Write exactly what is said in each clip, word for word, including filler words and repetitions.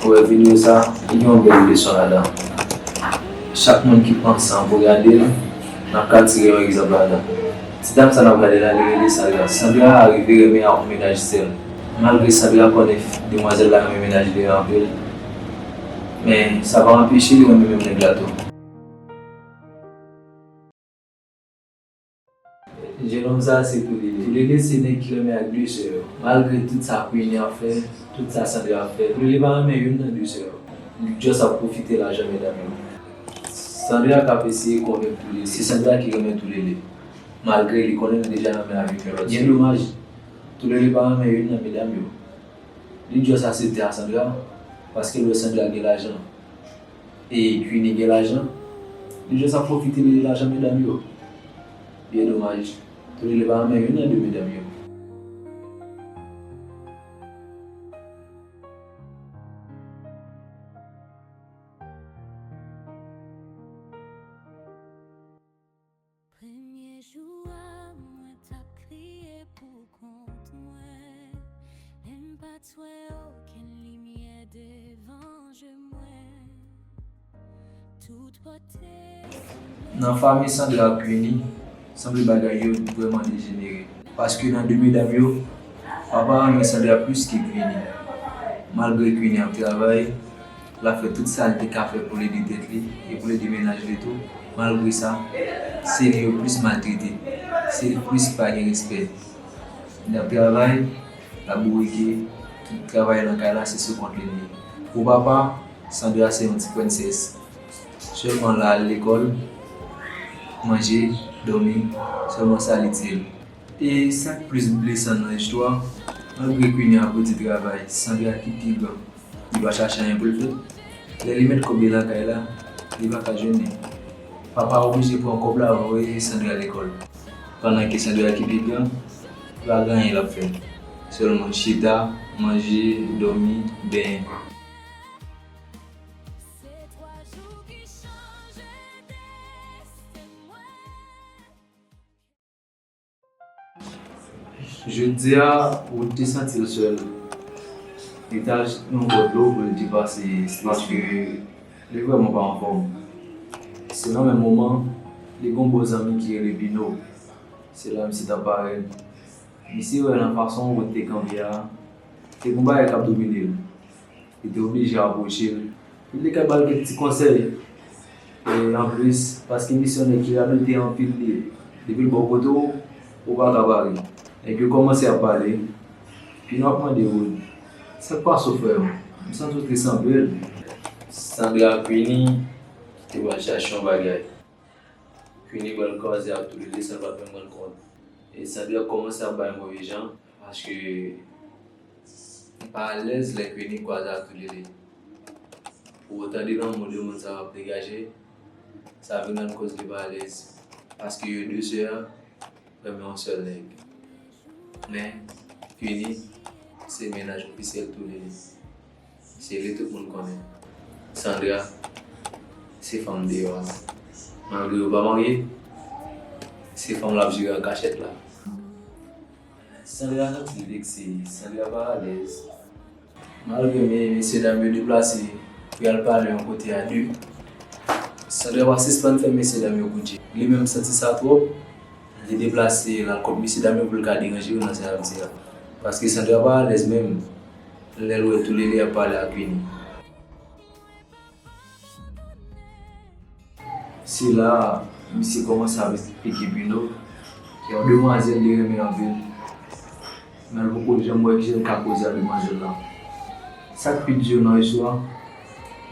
Ou wè videyo sa, li gen yon bèl leson ladan. Chak moun ki pran san pou gade l, n ap ka tire yon egzanp ladan. Ti dam sa n ap gade la, li rele Sandra. Sandra rive renmen ak yon mennaj sè l. Malgre Sandra konnen demwazèl la renmen mennaj li an anpil, men sa pa anpeche li renmen menm nèg la tou. Jennonm sa a se Toulele. Toulele se nèg ki renmen ak de sè yo. Malgre tout sa Queenie ap fè, tout sa Sandra ap fè, Toulele pa renmen youn nan de sè yo. Li just ap pwofite lajan medam yo. Sandra k ap eseye konvenk Toulele se Sandra ki renmen Toulele, malgre li konnen l deja renmen avèk yon lòt. Byen domaj, Toulele pa renmen youn nan medam yo. Li just aksepte a Sandra paske l wè Sandra gen lajan. E Queenie gen lajan, li just ap pwofite de lajan medam yo. Byen domaj, Toulele pa renmen youn nan de medam yo. Premye jou a, mwen t ap kriye pou kont mwen. Lè m pa t wè okenn limyè devan je mwen. Tout pòt te Nan fanmi Sandra ak Queenie, sanble bagay yo vrèman dejenere. Paske nan de medam yo, papa renmen Sandra plis ke Queenie. Malgre Queenie ap travay, l ap fè tout sa l te ka fè pou l ede tèt li e pou l ede mennaj li tou. Malgre sa, se li yo plis maltrete, se li plis pa gen respè. Li ap travay, l ap bourike, tout travay nan kay la se sou kont li l ye. Pou papa, Sandra se yon ti prensès. Sèlman l al lekòl, manje, dòmi, sèlman sa l itil. E sa k plis blesan nan istwa, malgre Queenie ap redi travay, Sandra ki pi gran, li pa chache anyen pou l fè. Lè li met kòb li lakay la, li pa ka jwenn li. Papa a oblije pran kòb la voye Sandra lekòl. Pandan ke Sandra ki pi gran, pa gen anyen l ap fè. Sèlman chita, manje, dòmi, benyen. Jodi a, Wood te santi l sèl. Li t al achte yon bò dlo pou l depase strès li. Li vrèman pa anfòm. Se nan menm moman, li gen yon bon zanmi ki rele Pino. Se la misye t ap parèt. Misye wè nan fason Wood te kanpe a, te gen yon bagay k ap domine l. Li te oblije apwoche l. Li te ka ba l kèk ti konsèy. E anplis, paske misye yon nèg ki radote anpil li ye. Depi l bò kote w, ou pa ka bare. Nèg yo kòmanse ap pale. Pino ap mande Wood, "Sa k pase w, frè m? M santi w trè san bèl." Sandra ak Queenie te pral chache yon bagay. Queenie pral koze ak Toulele san l pa t menm rann kont. E Sandra kòmanse ap bay move jan, paske li pa alèz lè Queenie kwaze ak Toulele. Pou otan de lanmou de moun sa yo ap degaje, sa vin rann koz li pa alèz. Paske yo de sè a renmen yon sèl nèg. Men, Queenie se mennaj ofisyèl Toulele. Se li tout moun konnen. Sandra, se fanm deyò a. Malgre yo pa marye, se fanm l ap jere an kachèt la. Sandra santi l vekse, Sandra pa alèz. Malgre me-, mesye dam yo deplase pou y al pale yon kote a de, Sandra pa sispann fè mesye dam yo kout je. Li menm santi sa twòp, li deplase l al kot mesye dam yo pou l ka deranje yo nan sa y ap di a. Paske Sandra pa alèz menm lè l wè Toulele ap pale ak Queenie. Se la a, misye kòmanse ap esplike Pino gen yon demwazèl li renmen anpil. Men l poko janm wè kijan l ka koze ak demwazèl la. Sa k pi di nan istwa,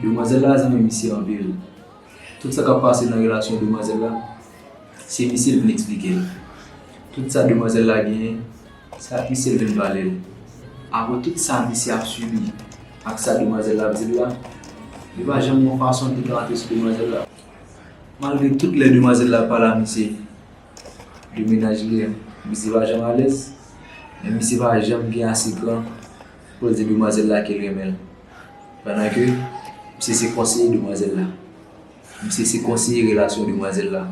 demwazèl la renmen misye anpil. Tout sa k ap pase nan relasyon demwazèl la, se misye l vin eksplike l. Tout sa demwazèl la genyen, sa misye l vin pale l. Apre tout sa misye ap sibi ak sa demwazèl la ap di l la, li pa janm gen yon fason l te ka rantre sou demwazèl la. Malgre tout lè demwazèl la pale a misye de mennaj li, misye pa janm alèz, men misye pa janm gen ase kran pou l di demwazèl la ke l renmen l. Pandan ke misye se konseye demwazèl la. Misye se konseye relasyon demwazèl la.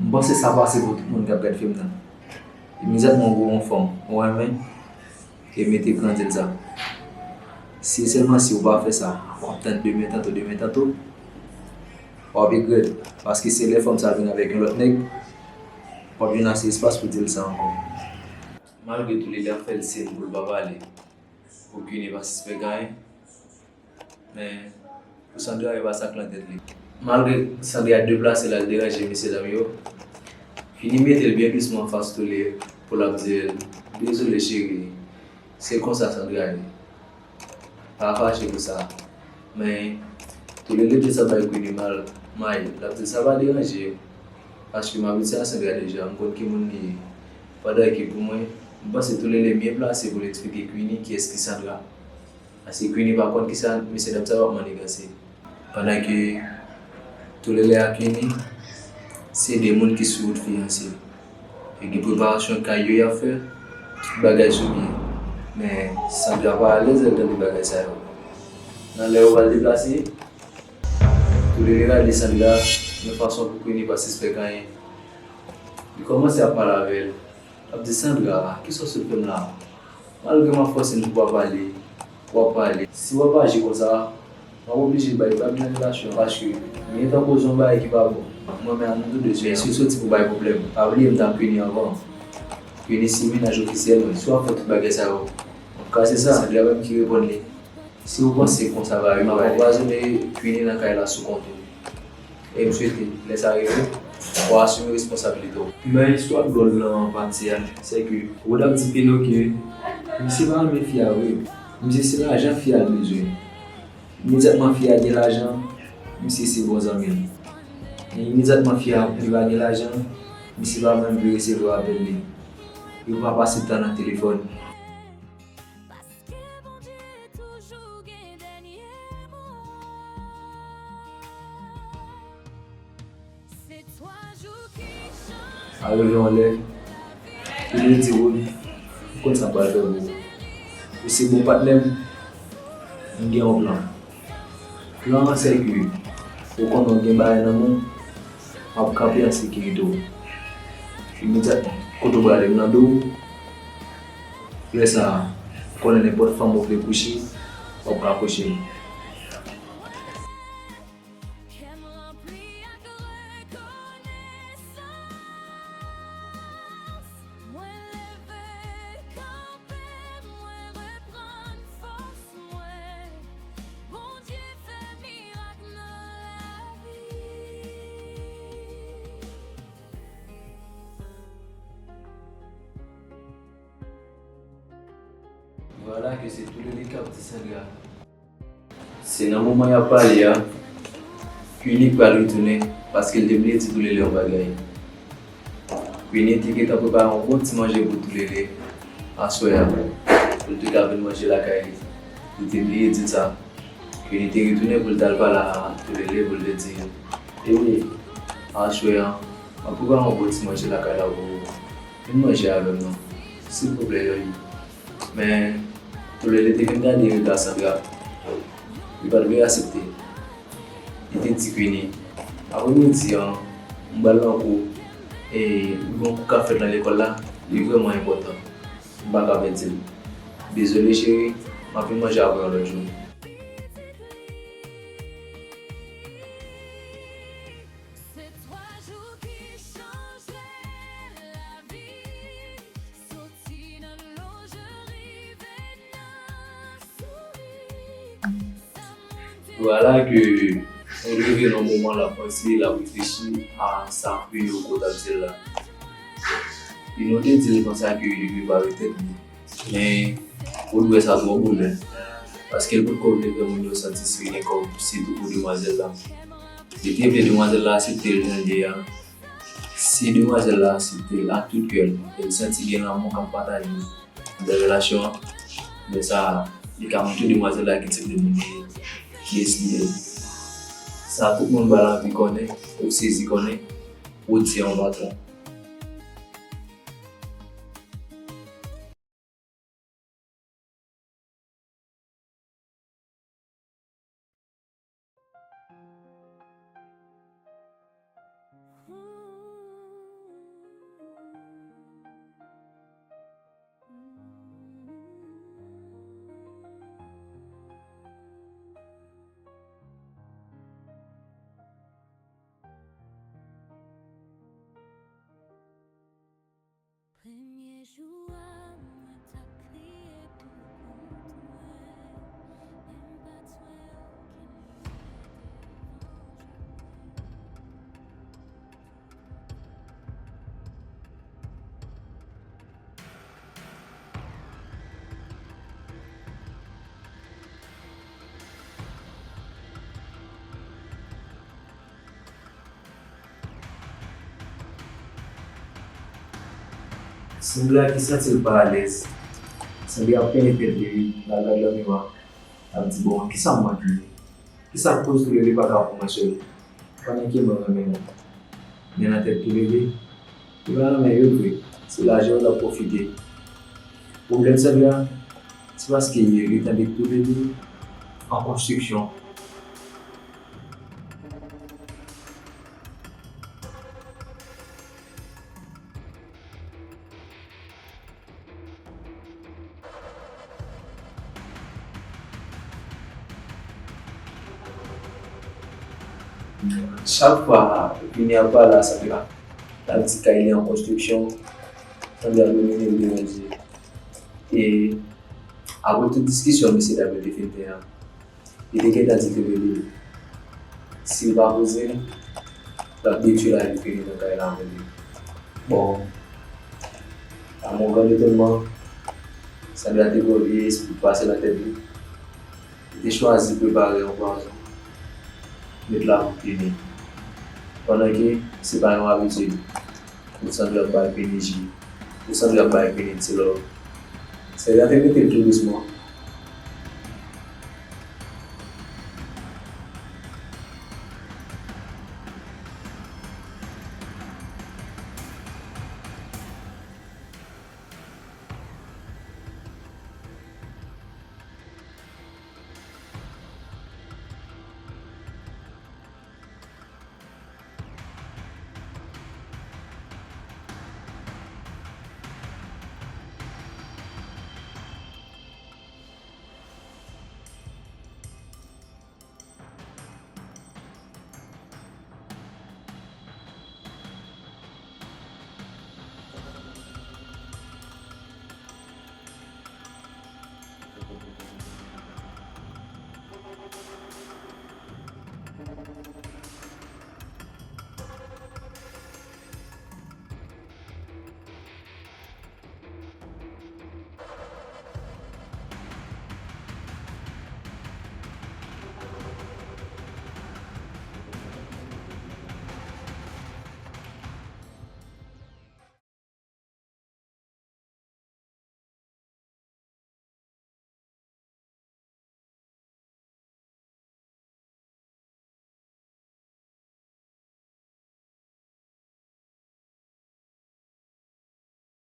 M panse sa pase pou tout moun k ap gad fim nan. Imedyatman w wè yon fanm ou renmen, e mete kran di l sa. Si sèlman si ou pa fè sa, w ap tann demen tanto, demen tanto, w ap regrèt. Paske se lè fanm sa vin avèk yon lòt nèg, w ap jwenn ase espas pou di l sa ankò. Malgre Toulele ap fè l sen pou l pa pale, pou Queenie pa sispèk anyen, men pou Sandra, e pa sa k nan tèt li. Malgre Sandra deplase l al deranje mesye dam yo, Queenie mete l byen dousman anfas Toulele pou l ap di l, "Dezole, cheri, se konsa Sandra ye. Pa fache pou sa." Men, Toulele te santi bay Queenie mal, may, l ap di l, "Sa pa deranje, paske m abitye a Sandra deja, m konn ki moun li ye." Pandan ke pou mwen, m panse Toulele byen plase pou l eksplike Queenie kiyès ki Sandra. Paske Queenie pa konn kisa mesye dam sa yo ap manigase. Pandan ke Toulele ak Queenie se de moun ki sou wout fiyanse. E gen preparasyon kay yo y ap fè, tout bagay sou pye. Men Sandra pa alèz lè l tande bagay sa yo. Nan lè yo pral deplase, Toulele rale Sandra yon fason pou Queenie pa sispèk anyen. Li kòmanse ap pale avè l. L ap di, "Sandra, kisa w sot fè m la?" Malgre m ap fòse m pou w pa pale, w ap pale. Si w ap aji konsa, m ap oblije bay vag nan relasyon an, paske m gentan koze yon bagay ki pa bon. Mwen menm ak nou tou de, men si w soti pou bay pwoblèm, pa bliye m t ap Queenie anvan. Queenie se mennaj ofisyèl mwen. Si w ap fè tout bagay sa yo, m ap kase sa. Sandra menm ki reponn li, "Si w panse konsa va rive, m ap anpwazonnen Queenie nan kay la sou kont ou." E m swete, lè sa rive, w a asime responsabilite w. Men istwa dwòl nan pati a, se ke Rod ap di Pino ke misye pa renmen fi a vre. Misye se lajan fi a l bezwen. Imedyatman fi a gen lajan, misye se bon zanmi l. E imedyatman fi a li pa gen lajan, misye pa menm vle resevwa apèl li. Yo pa pase tan nan telefòn. Paske Bondye toujou gen dènye mo. Se twa jou ki chanje. Arive yon lè, Queenie di Rod, "M konn sa m pral fè pou ou. Ou se bon patnè m, m gen yon plan." Plan an se ke ou konnen w gen bagay nan men w, w ap kanpe an sekirite w. Imedyatman, kote w prale m nan do w. Lè sa a, ou konnen nenpòt fanm ou vle kouche, w ap ka kouche. Kè m ranpli ak rekonesans. Mwen leve kanpe, mwen reprann fòs mwen. Bondye fè mirak nan lavi. Vwala ke se Toulele k ap di Sandra. Se nan moman y ap pale a, Queenie pral retounen paske l te bliye di Toulele yon bagay. Queenie te gentan prepare yon bon ti manje pou Toulele aswè a, pou l te ka vin manje lakay li. Li te bliye di l sa. Queenie te retounen pou l t al pale a Toulele pou l te di, "Wi, aswè a, m ap prepare yon bon ti manje lakay la pou ou. Vin manje avè m non, silvouplè, Yoyi." Men, Toulele te vin gade rega Sandra. Li pa t vle aksepte. Li te di Queenie, "Apremidi an, m pral nan kou, e gen yon kou k ap fèt nan lekòl la, li vrèman enpòtan. M pa ka pèdi l. Dezole, cheri, m ap vin manje avè w yon lòt jou." Se twa jou ki chanje lavi. Soti nan lonje rive nan souri. Sa moun te Vwala ke nou rive nan moman l ap panse, l ap reflechi a sa Pino konn ap di l la. Pino te di l konsa ke li prepare tèt li. Men, Rod wè sa twò bonè, paske l potko vle fè moun yo santi si li gen kòb, sitou pou demwazèl la. Li te vle demwazèl la aksepte l jan l ye a. Si demwazèl la aksepte l ak tout kè l, e l santi gen lanmou k ap pataje nan relasyon an, lè sa a, li ka montre demwazèl la ki tip de moun li ye, kiyès li ye. Sa tout moun pral anvi konnen, ou sezi konnen, Rod se yon patwon. Sanble a ki santi l pa alèz. Sanble ap penyen tèt li, l ap gad nan miwa, l ap di, "Bon, kisa m manke? Kisa k koz Toulele pa ka pran mwen sèl?" Pandan ke mwen renmen l. Men nan tèt Toulele, li pa renmen yo vre. Se lajan yo l ap pwofite. Pwoblèm Sanble a, se paske li tande Toulele an konstriksyon. Chak fwa Vini ap pale a Sandra, l ap di kay li an konstriksyon, Sandra domine l devan je. E apre tout diskisyon mesye dam yo te fin fè a, li te gentan di Toulele, si l pa poze l, l ap detwi lavi Vini nan kay la avè li. Bon, a mon gran etònman, Sandra te pran vye espri k pase nan tèt li. Li te chwazi prepare yon pwazon, met la pou Vini. Pandan ke se pa yon abitid pou Sandra bay Vini ji, pou Sandra bay Vini ti love. Sandra te mete l tou dousman,